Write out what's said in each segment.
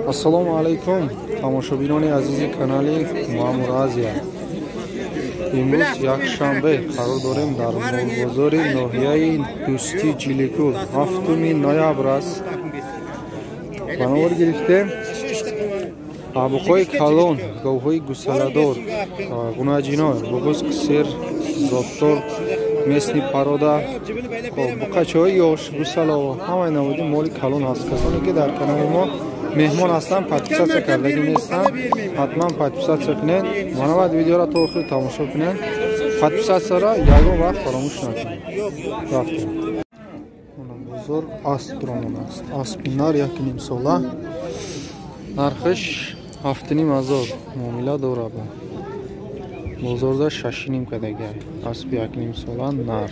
Ассалому алайкум, тамошобинони азизи канали Мамур Азия. Имрӯз якшанбе қарор дорем дар молбозори ноҳияи Дӯстӣ Ҷиликул. 7 ноябр аст. Ба навор гирифтем абуқҳои калон, говҳои гусаладор, гунаҷино, буғуз, сир, зоттор, местни парода, буқачаҳои ёш, гусалао, ҳамаи намуди моли калон ҳаст. Касоне ки дар канали мо меҳмон ҳастанд, подписатсия кардагӣ нестанд, ҳатман подписатсия кунед. Манавад видеоро то охир тамошо кунед. Подписатсияро ягон вақт фаромӯш накунед. Рафтем. Бозор асп ромон аст. Аспи нар 1,5 сола. Нархиш 7,5 ҳазор муомила дорад. Бозорда 6,5 кадагай. Аспи 1,5 сола нар.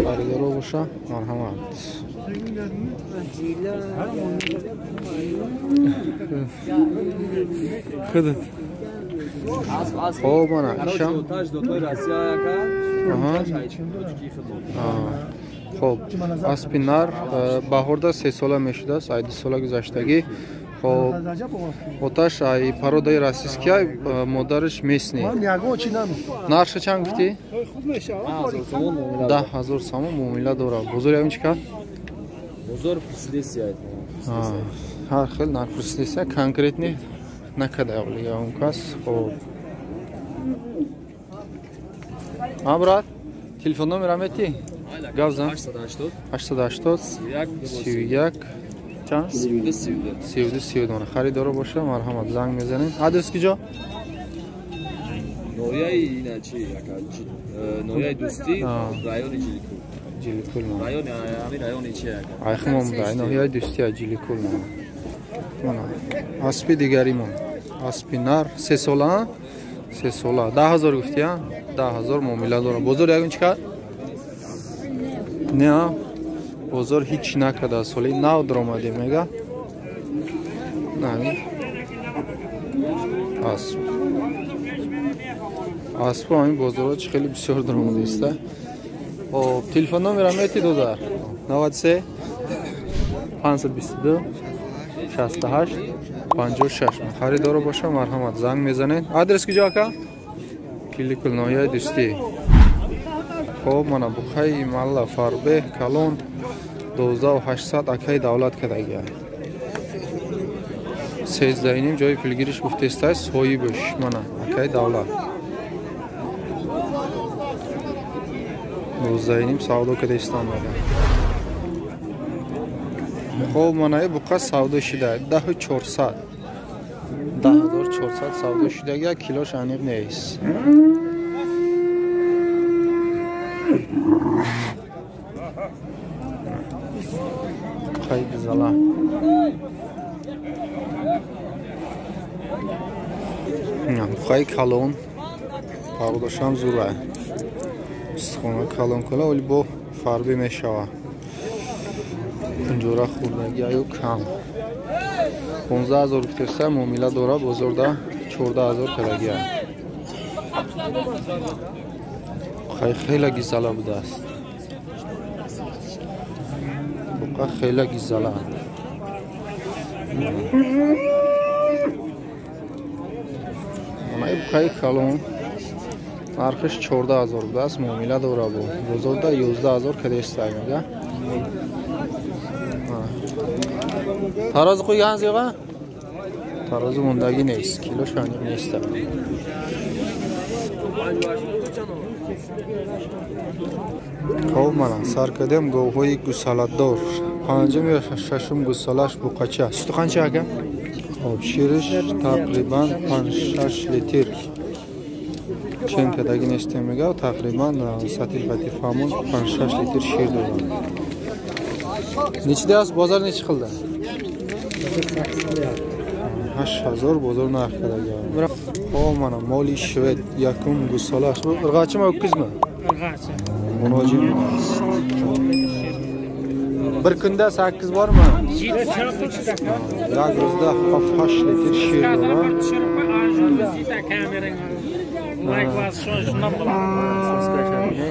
Харидоро боша, марҳамат. Худат. Хоб мана ишам. Хоб, аспи нар баҳорда 3 сола мешудааст, ай 2 сола гузаштагӣ. Хоб, оташ ай пародаи российский, модараш местный. Нархша чанд гуфтӣ? 10 000 сомон муомила дорад. Бозор ягон чӣ кард? Бозор пурсидесия. Ҳар хел нарх пурсидесия, конкретный накарда ягон кас. Хоб. А брат, телефон номера мети? Гап зан. 880 880 31 чанд? 32 32. 32 32. Харидоро боша, марҳамат, занг мезанем. Адрес куҷо? Ноҳияи ина чи ака? Ноҳияи Дӯстӣ, райони Ҷиликул. Ҷиликул. Райони ҳамин райони чи ака? Айхмон буда, ноҳияи Дӯстӣ, Ҷиликул. Мана аспи дигаримон. Аспи нар 3 сола, 3 сола. 10 000 гуфтӣ, а? 10 000 муомила дорад. Бозор ягон чӣ кард? Не, бозор ҳеҷ накарда. Соли нав даромадем, мега. Асп. Аспо ҳамин бозорҳо чӣ хеле бисёр даромадааст. Хоб, телефон номера мети додар? 93 522 68 56. Харидоро боша, марҳамат, занг мезанед. Адрес куҷо ака? Ҷиликул, ноҳияи Дӯстӣ. Хоб, мана буқаи малла фарбеҳ калон 12 800 акаи Давлат кардагия. 13,5 ҷои пулгириш гуфтестай соҳибаш, мана акаи Давлат. 12,5 савдо кардастан мега. Хоб, мана и буқа савдо шуда 10 400. 10 400 савдо шудагия, килош аниқ нест. Буқаи гизала. Буқаи калон, пародашам зура. Истихона калон кала, вале бо фарбӣ мешава. Пунҷора хӯрдагӣ аю кам. 15 000 гуфтеста, муомила дора, бозорда 14 000 кардагия. Буқаи хеле гизала будааст. Буқа хеле гизала. Манаи буқаи калон нархиш 14 000 будааст, муомила дора, бо бозорда 11 000 кардестай мега. Тарозу қӯйганз ёға? Тарозу мондагӣ нест, килош аниқ нест. Хоб, мана сар кардем говҳои гусаладор. Панҷум ё шашум гусалаш буқача. Суту қанча ака? Хоб, шириш тақрибан 5-6 литр. Чен кардагӣ нестем мега, тақрибан сатил қати фаҳмон 5-6 литр шир дорад. Нечида аст бозор, нечи қилdi? 8000 бозор нарх кардагӣ. Хоб, мана моли швед якум гусалаш. Ирғачими, өккизми? Irg'achi. Murojaat аст. Bir kunda 8 bormi? Як рӯзда 7-8 литр шир дорад. Kamerang like bosishni shundan bo'ladi.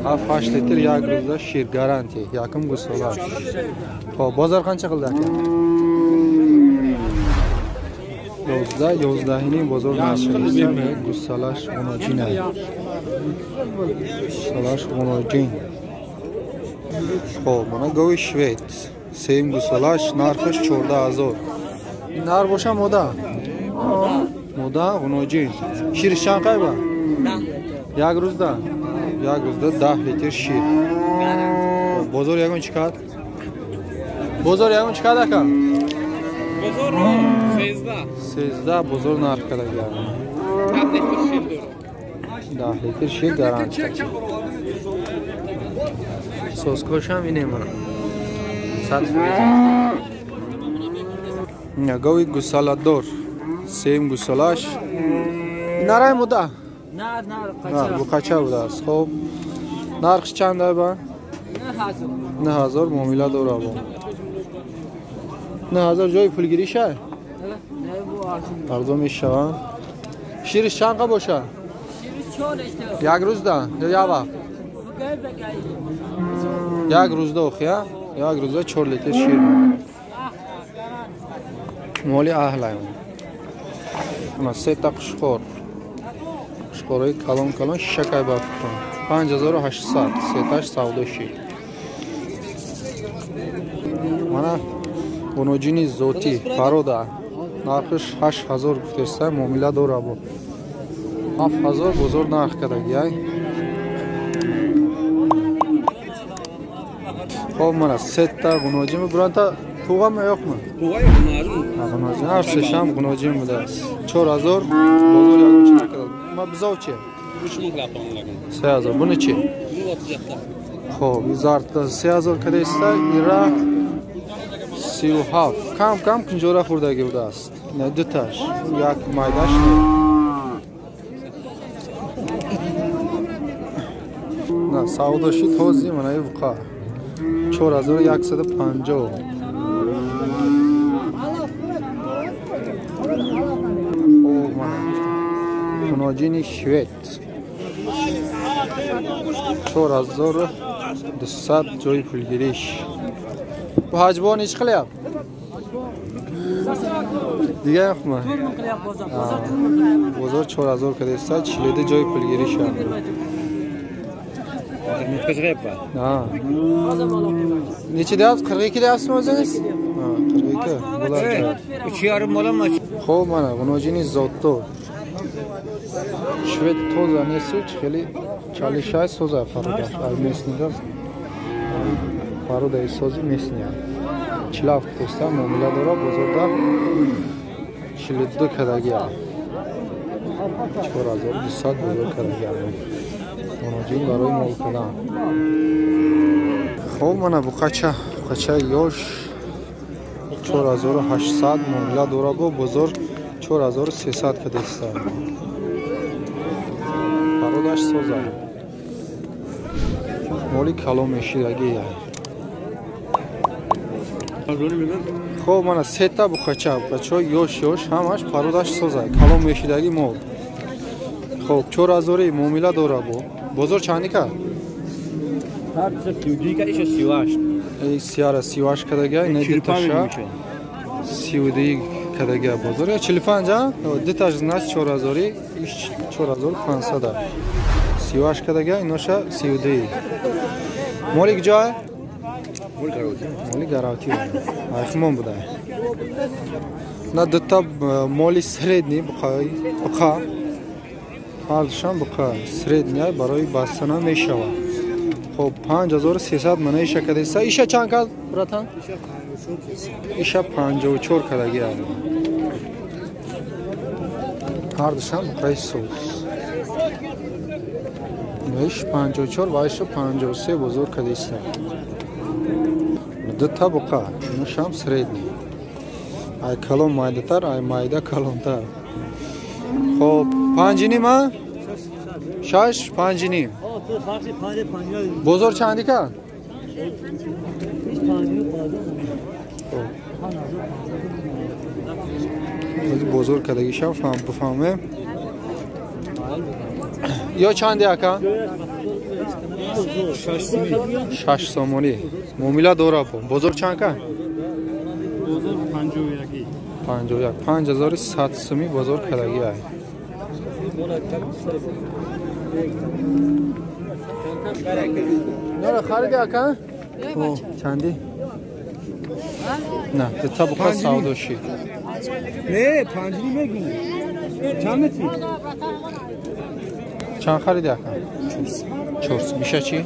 7-8 литр як рӯзда шир гарантия. Якум гусола. Хоб, бозор қанча қилди ака? 11 11 бозор нархи гусолаш ғуноҷин. Гусолаш ғуноҷин. Хоб, мана гови швед. Сеюм гусолаш нархаш 14000. Ин нар боша мода? Мода ғуноҷин. Шириш чанд қайба? Як рӯзда? Як рӯзда 10 литр шир. Бозор ягон чӣ кард? Бозор ягон чӣ кард ака? Бозор 13. 13 бозор нарх карда. 10 литр шир дорад. 10 литр шир гарантия. Соскошам ине мана. 100%. Гови гусаладор. Сеюм гусалаш. Нарай мода? Нар, буқача будааст. Хоб, нархш чанд ба? 9000 муомила дора бо. 9000 ҷои пулгириша? Арзон мешава. Шириш чанд қа боша? Як рӯзда ё як вақт? Як рӯзда охия? Як рӯзда 4 литр шир. Моли аҳлай. Ана се та қушқор. Қушқорҳои калон калон шишакай ба фикрам. 5800 сеташ савдо шид. Мана ғуноҷини зотӣ парода. Нархиш 8000 гуфтеста, муомила дора бо. 7000 бозор нарх кардагиай. Хоб, мана сета ғуноҷин буранта туғама yo'qmi? Туға yo'q, ma'lum. Ғуноҷин ҳар сешам ғуноҷин будааст. 4000 бозор ягон чи накард. Ма бизов чи? 3000 лапон. 3000. Буни чи? Буни 37. Хоб, зарта 3000 кадаиста, ира 37. Кам кам кунҷора хӯрдаги будааст. Не, дуташ. Як майдаш не. На, савдо шид ҳози манаи буқа. 4150. Ғуноҷини швед 4200 ҷои пулгириш. Бу ҳаҷбон ҳеч qilyapti? Дига yo'qmi? Бозор 4000 кадаиста, 42 ҷои пулгириш. Necha deyapsiz? 42 deyapsizmi o'zingiz? Ha, 42. Bo'ladi. 3,5 bo'ladimi? Xo'p, mana ғуноҷини зотдор. Швед тоза нест, хеле чалишай соза парода. Ай местнида пародаи сози местния. 47 теста муомила дора, бозорда 42 кадагия. 4200 бозор кадагия. Ғуноҷин барои мол кардан. Хоб, мана буқача, буқача ёш 4800 муомила дора бо бозор 4300 кадеста. Пародаш соза. Моли калон мешидаги. Хоб, мана сета буқача, буқача ёш ёш ҳамаш пародаш соза. Калон мешидаги мол. Хоб, 4000 муомила дора бо. Бозор чанди кард? Ҳар 32 ка иша 38. Эй, сиара 38 кадага, не дуташа 32 кадага бозор. 45 а? Дуташ значит 4000, иш 4500. 38 кадага, иноша 32. Моли куҷо? Моли гаравти. Моли гаравти. Айхмон буда. На дута моли средний буқа. Ҳардушам буқа средний барои бастана мешавад. Хоб, 5300 мана иша кадаиста. Иша чанд кард, братан? Иша 54 кадаги. Ҳардушам буқаи соз. Иш 54 ва иша 53 бозор кадаиста. Дута буқа, инушам средний. Ай калон майдатар, ай майда калонтар. Хоб, 5,5 а? 6, 5,5. Бозор чанди кард? Бозор кардагишам бифаҳмем. Ё чанди ака? 6 сомонӣ. Муомила дора бо. Бозор чанд ка? Бозор 51. 51. 5100 сомӣ бозор кадаги ай. Нора хариди ака? Чанди? На, дета буқа савдо шид. Не, 5 мегӯ. Чанд мети? Чанд хариди ака? 4. Миша чи?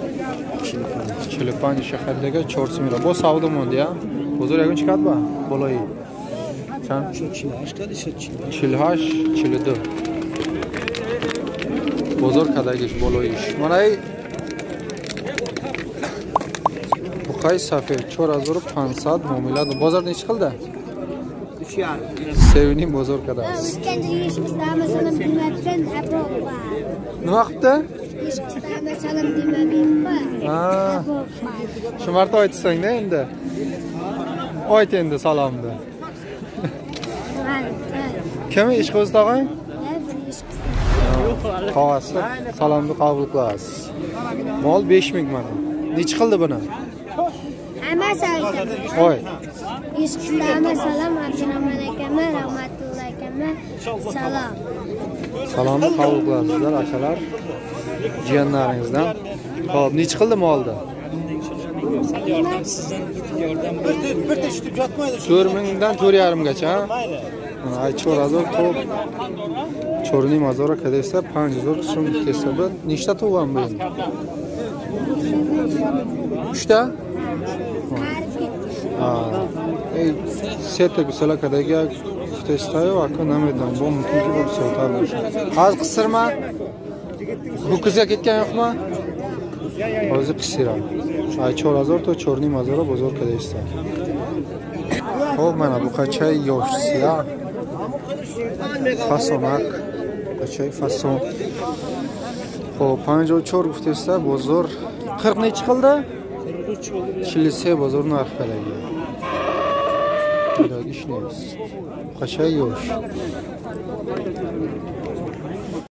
45 иша харидага 4 сомиро. Бо савдо монди, а? Бозор ягон чӣ кард ба? Болои. Чанд? 48, 42. Бозор кадагиш болоиш. Манаи буқаи сафед 4500 муомила. Бозор нечи қилди? 3,5 бозор кадааст. Nima qilibdi? Shu marta aytsang-da endi. Ayt endi salomni. Kim ishqo'z tog'ang? Tog'asi salomni qabul qilasiz. Mol 5000 mana. Nechi qildi buni? Hammasi aytdim. Oy. Ishqizlarga salom, Abdurahmon akama, Rahmatullo akama, salom. Salomni qabul qilasizlar akalar. Jiyanlaringizdan. Xo'p, nechi qildi molni? 4000 dan 4,5 gacha. Mana ay 4000 to'p. 4,5 kadesa 5000 so'm ketsa bu nechta tug'an bu endi? 3 ta? Ha. Ey seta gusala kadaga kutestayu aka namedam. Bu mumkinki bu sotar bo'lishi. Hozir qisirma. Ho'kizga ketgan yo'qmi? Hozir qisiram. Ay 4000 to 4,5 bozor kadesta. Xo'p, mana bu qachay yosh siya. Fasonak, qachay fason. Xo'p, 54 guftesta bozor 40 nechi qildi? 43 bozor narx qalaga. Ish next. Qachay yosh.